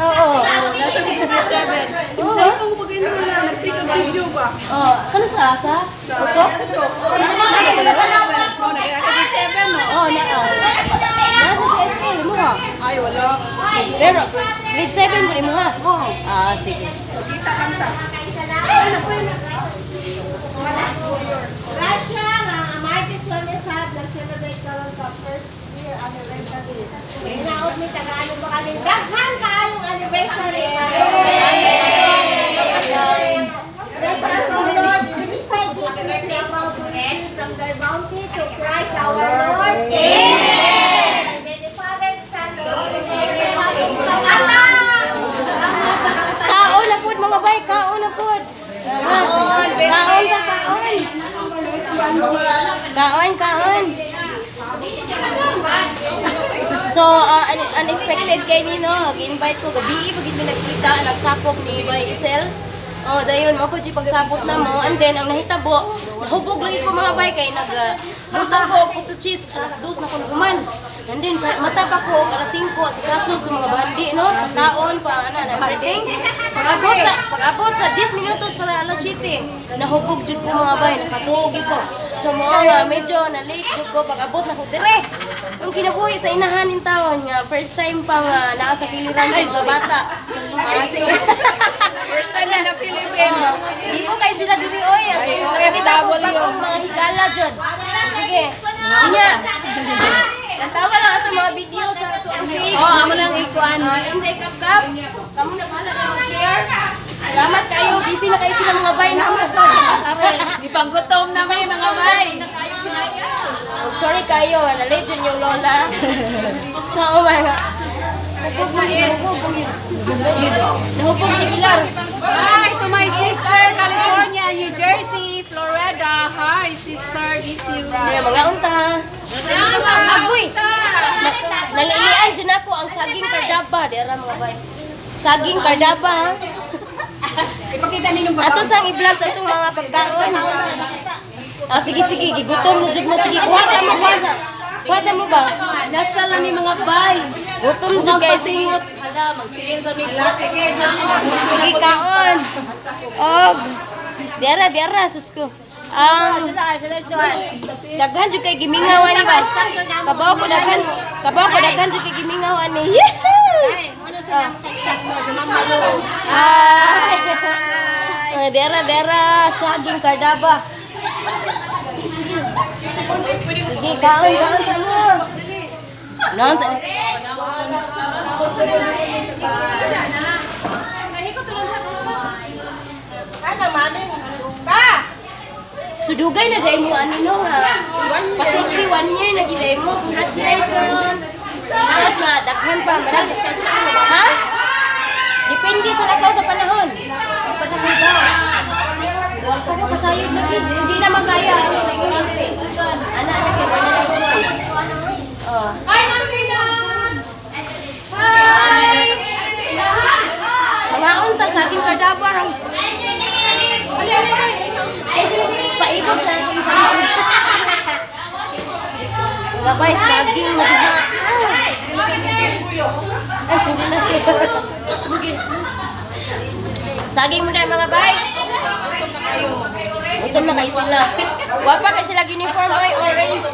Oo. Nasa grade 7. Oo. Ito ko pag na, nagsikap video ba? Oh, kana sa asa? Sa Usok? Usok. Grade 7. Oh, nag-grade 7, no? Oh, na. Nasa sa SL mo ha. Ay, wala. Pero grade 7 mo imo ha. Oo. Ah, sige. Kita lang ta. Russia nga ang Martes 27 nag-celebrate karon sa first year anniversary. Hinaot mi tagaan ba kami daghan kaayong anniversary. Bless us, O Lord, in this thy gift which we are about to receive from thy bounty to Christ our Lord. Amen. In the name of the Father, the Son, and the Holy Spirit. Amen. Kaon na pud, mga bay, kaon na pud. Ha? Kaon ta, kaon. Kaon, kaon. So, unexpected kay nino, gi-invite ko gabi pag ito nagkita, nagsakop ni Bay Isel. Oh, dayon mo po pagsabot na mo, and then ang nahitabo, nahubog lagi ko, mga bay, kay nag luto ko og puto cheese alas 2 na ko human. And then sa mata pa ko og alas 5 sa kaso sa mga bandi, no, pagkaon pa ana na everything. Pag-abot sa 10 minutos para alas 7, nahubog jud ko, mga bay, nakatuog ko. So mo nga medyo na late jud ko pag-abot na ko dire. Ang kinabuhi sa inahan nin taon nga first time pa nga naa sa kiliran sa mga bata. Ah, sige. First time in the Philippines. Di po kay sila diri oy. As in, nakita ko bagong mga higala jud. Sige. Unya. Natawa lang ato mga video sa ato ang page. Oh, amo lang ikuan. Ah, hindi kap kap. Kamu na bahala na mag-share. Salamat kayo. Busy na kayo sila, mga bay, no? Di panggutom na may mga bay. Og sorry kayo, na late yun yung lola. Sa umaga. Sus, hubog mo yun, hubog mo yun. Nahubog si Gilar. Hi to my sister, California, New Jersey, Florida. Hi, sister, miss you. Hindi mga unta. Agoy! Nalilian dyan ako ang saging kardaba. Di ara, mga bay. Saging kardaba, ha? Ipakita ninyo ba? Ato sang i-vlog sa atong mga pagkaon. Ah, sige, sige, gigutom na jud mo. Sige, kuha sa mo, kuha sa. Kuha sa mo ba? Nasa lang ni mga bay. Gutom na jud kayo, sige. Hala, magsilin sa mi. Sige, kaon. Og diara, diara, sus ko. Ang daghan jud kay gimingaw ani ba? Kabaw ko daghan, kabaw ko daghan jud kay gimingaw ani. Yehoo! Ay. Ah, dera, dera, saging kardaba. Sige, kaon, kaon sa mo. Noon sa Ano, mami? Ka! Sudugay na dai mo ano no nga. Pasiksi one year na giday mo. Congratulations. Dapat ma daghan pa madag. Ha? Depende sa lakaw sa panahon. Sa panahon ba? Wa ko mo pasayod lagi. Hindi na makaya. Ana ana kay wala na choice. Oh. Hi, Ma'am Carlos! Hi. Mga unta sa aking kardaba rang Ali, ali, ali! paibot sa aking saging. Mga bay, saging na diha. Ay, hindi na. Saging mo na, mga bay. Gutom na kayo sila. Wa pa kay sila uniform oy, orange.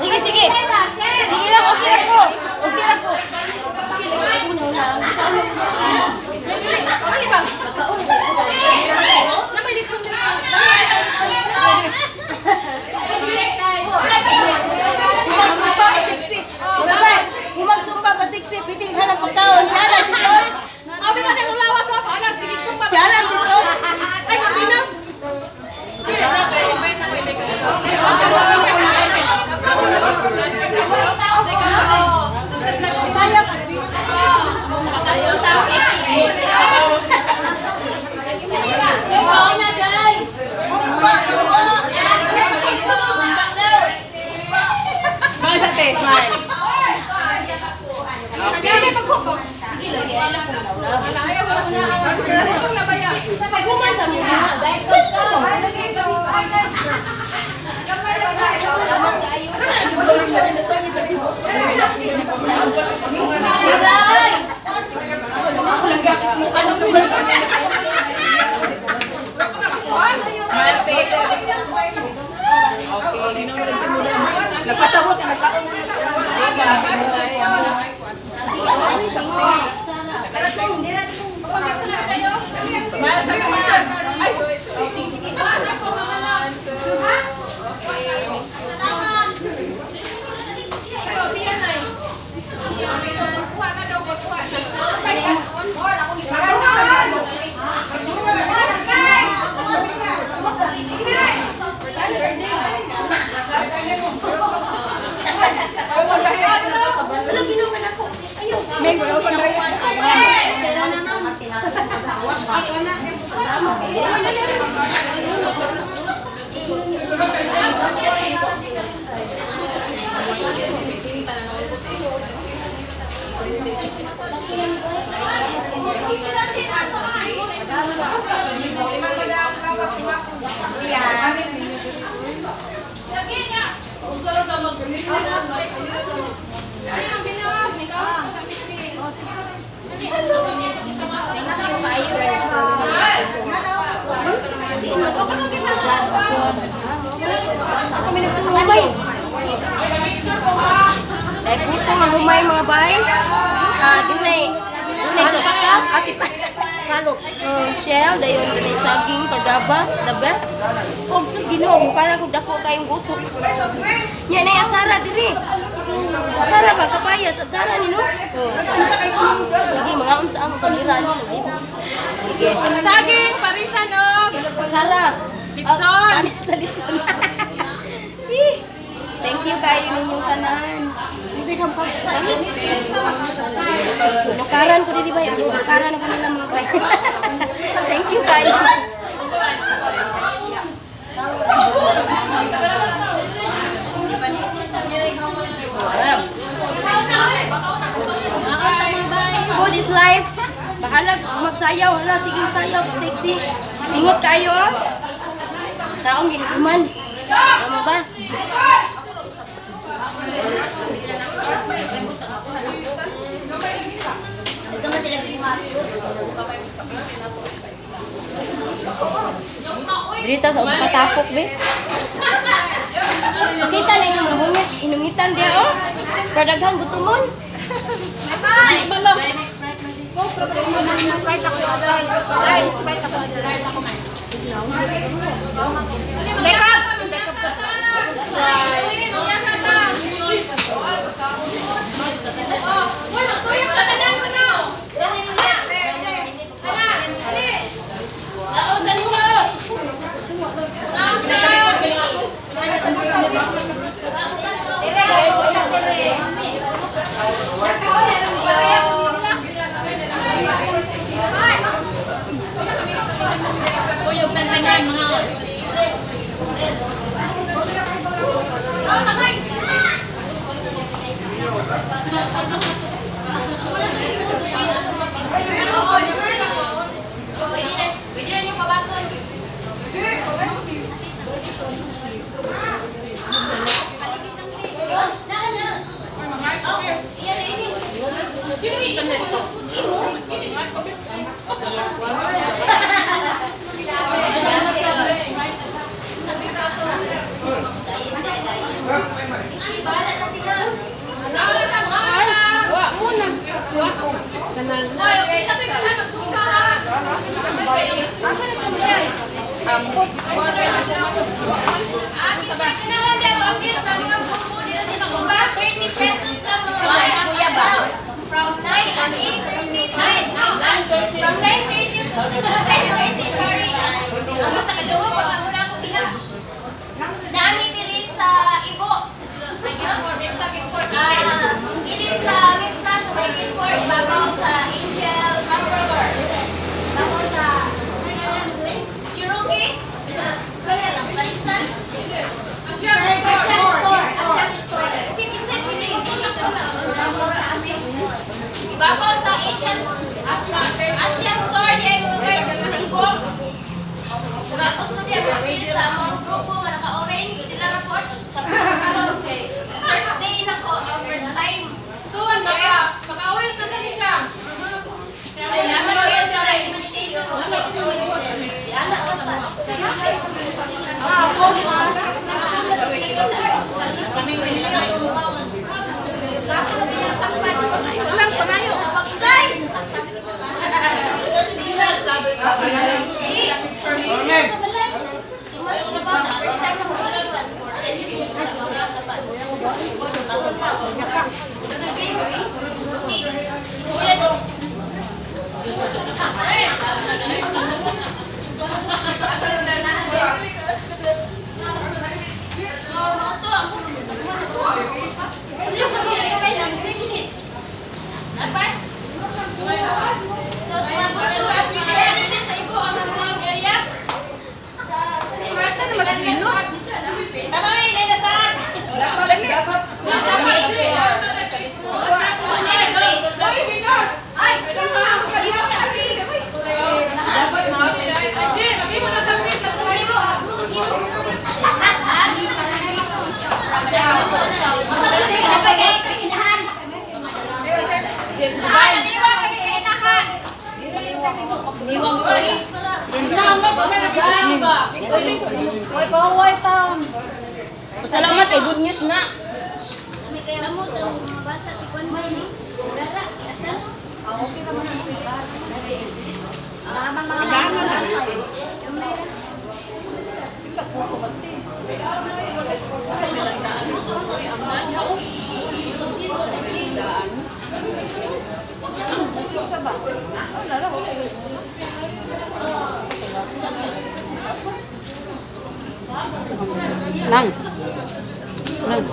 Sige, sige. Sige lang, okay ra ko. Okay ra ko. Ali ba? Na may lechon din ka. Humagsumpa pa sexy. Mga bay, humagsumpa pa sexy. Piting hanap pagkaon. Siya lang si Tol. Abi ka na lawas ha, alag sige sumpa. Siya lang si Tol. Ay, mabinaws. Sige, okay, invite ako, invite ako. Kaon na, guys. Smile sa te, smile. Hindi, paghubog. Ala, ayaw, wala na. Gutom na ba yan? Paghuman sa mga. Pagkat sa tayo. Ikaw, Pia, Nay. Wala ginuman ako. Ayaw. Hindi man binuhos. May kawas pa sa amin kasi. O, katong kita nga lang sa. Dahil puto nga humay mga bay. Ah, dunay dunay tupaka, ati pa. Oh, shell, dayon dunay saging, kardaba, the best. Og sus Ginoo, para kog dako kayong gusok. Nya nay atsara diri. Atsara ba kapayas atsara ni no? Oh. Sige, mga unta ang kamera ni lagi. Sige. Saging, parisan, og. Sara. Litson. Ah, kanin sa litson. Eh, thank you kayo ninyong tanan. Nukaran ko dili ba? Nukaran ko nila mga bay. Thank you kayo. Food is life. Bahalag magsayaw, hala sige sayaw, sexy. Singot kayo. Oh. Kaong ginuman. Tama ba? Dirita sa usa ka tapok be. Kita na yung nungit, inungitan dia oh. Pradaghan gutomon. Makeup! Dali, magyaka ka. Oh, uy, magtuyok ka tanan ko now. Ana, ana, dali. Kaon ka. Pwede na yung pabaton. Na, na. Oh, iyan na ini. Sige, bahala na tingnan. Maura ka, maura ka. Wa muna. Uy, okay sa tuig tanan magsungka ha. Akin sa kinahan niya, appeal sa mga grupo nila sa Sumba, 30 pesos lang mga bayan. Kuya ba? From 9 and 8:30 to from 9:30 to 10:30, sorry. Ang sa kaduwa, pag ko diha. Nami diri sa Ibo. Ay, git-four, next git-four. Ah, gilid sa Mipsa, sa may Gilford, ibabaw sa Angel Hamburger. Tapos sa Cherokee, Balisan. Asian store. Okay, kinsa pili dito. Ibabaw sa Asian Asian Sa balay. Tingnan sa mga bata. First time na ko. Karon pa. Kuya do. So, sa mga gusto sa activity sa ibo, ang mga area. Sa Tama may nasa. Dapat, Jay. Dapat kay Facebook. Ay, imo ka fish. Dapat mga Ay, Jay, mag-imo na kami sa Imo, imo. Oy, paway taon. Salamat eh, good news na. Kaya mo ang mga bata tikwan may ni gara atas. Okay naman ang mga. Tama mga bata. Nang. Nang.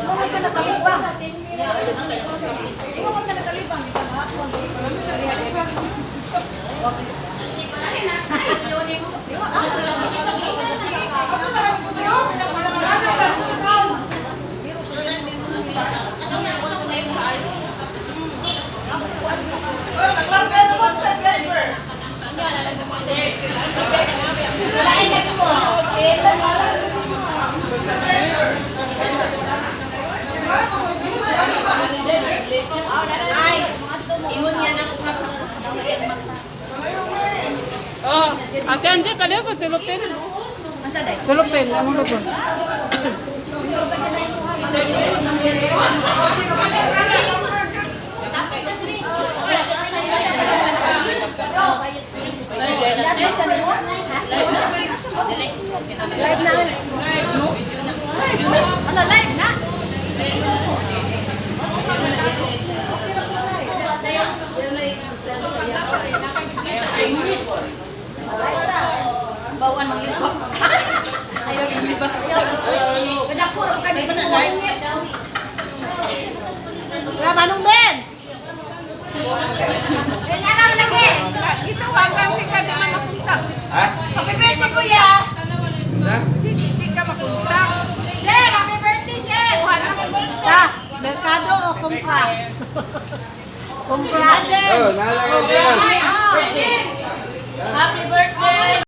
Imo man sa natalibang. Imo man sa natalibang. Di ba hapon? Oh, Ate Anje, pala ko sulupin. Sulupin, among lubon. Ano, live na? Bawaan mangyuko. Ayaw yung iba. Kadako kami. Wala manong Ben. Ito, hanggang di ka naman makuntak. Ha? Happy birthday, kuya! Ha? Hindi ka makuntak. Sir, happy birthday, sir! Ta, merkado o kumpra? Kumpra. Oh, nalagay din. Happy birthday!